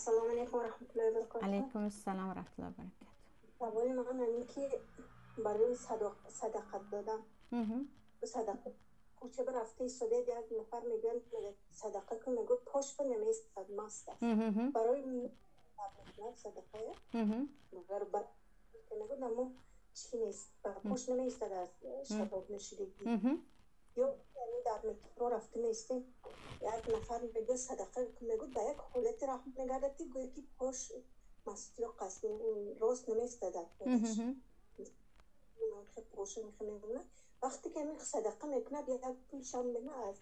Ассалому алайкум ва раҳматуллоҳи ва баракатуҳ. Алайкум ассалом ва раҳматуллоҳи ва баракатуҳ. Саволи ман ҳамин ки барои садақа додан. Садақа кӯча ба рафта истодаед, як нафар мегӯяд, садақа кун, мегӯяд, пош ба намеистад, маст аст. Барои садақая мегӯяд, аммо чӣ нест, ба пош намеистад аз шароб нӯшидагӣ. Ё дар метро рафта меистем, як нафар мегӯяд, садақа кун, мегӯяд, ба як ҳолате раҳм мегардад, ки гӯё ки пош мастиёқ аст, рост намеистад. Поша мемонад. Вақте ки ҳамин садақа мекунад, як пул шам мекунад, аз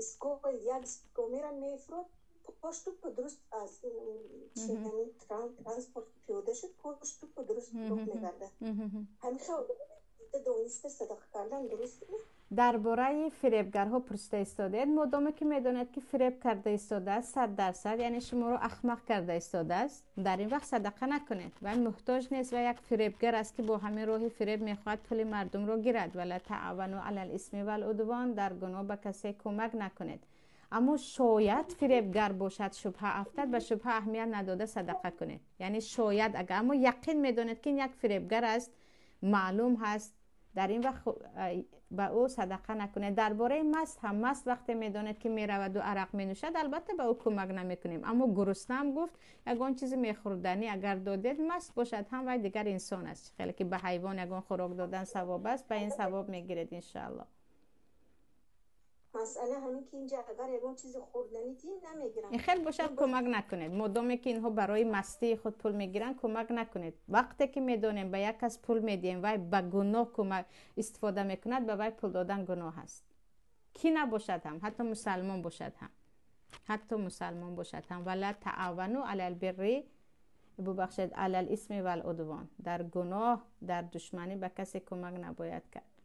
истгоҳ як истгоҳ мера, мефурод, пош тупо дуруст аз транспорт пиёда шуд, пош тупо дуруст роҳ мегардад. Ҳамин хел дониста садақа кардан дуруст? Дар бораи фиребгарҳо пурсида истодаед. Модоме ки медонед, ки фиреб карда истодааст 100%, яъне шуморо ахмақ карда истодааст, дар ин вақт садақа накунед. Вай муҳтоҷ нест ва як фиребгар аст, ки бо ҳамин роҳи фиреб мехоҳад пули мардумро гирад. ولا تعاونوا علی الاثم والعدوان, дар гуноҳ ба касе кӯмак накунед. Аммо шояд фиребгар бошад, шубҳа афтад, ба шубҳа аҳамият надода садақа кунед. Яъне шояд агар, аммо яқин медонед, ки ин як фиребгар аст, маълум ҳаст, дар ин вақт ба ӯ садақа накунед. Дар бораи маст ҳам, маст вақте медонед, ки мераваду арақ менӯшад, албатта ба ӯ кӯмак намекунем. Аммо гуруснаам гуфт, ягон чизи мехӯрданӣ агар додед, маст бошад ҳам, вай дигар инсон аст. Хеле ки ба ҳайвон ягон хӯрок додан савоб аст, ба ин савоб мегиред, иншоалло. Масъала ҳамин ки инҷа агар ягон чизи хӯрданӣ дин, намегирам. Ин хел бошад, кӯмак накунед. Модоме ки инҳо барои мастии худ пул мегиранд, кӯмак накунед. Вақте ки медонем, ба як кас пул медиҳем, вай ба гуноҳ кӯмак истифода мекунад, ба вай пул додан гуноҳ аст, кӣ набошад ҳам, ҳатто мусалмон бошад ҳам, ҳатто мусалмон бошад ҳам. ولا تعاونوا علی البر, бубахшед, علی الاثم والعدوان, дар гуноҳ, дар душманӣ ба касе кӯмак набояд кард.